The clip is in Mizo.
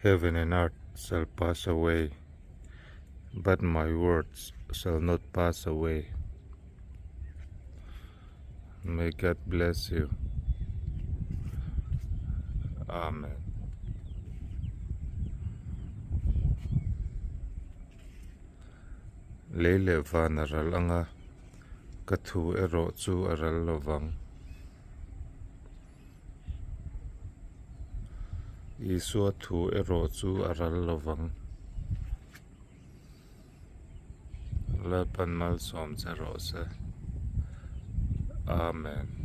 Heaven and earth shall pass away, but my words shall not pass away. May God bless you. Amen. Lei leh van a ral anga, ka thu erawh chu a ral lovang. Isua thu erawh chu a ral lovang. Lalpan malsawm che rawh se. Amen.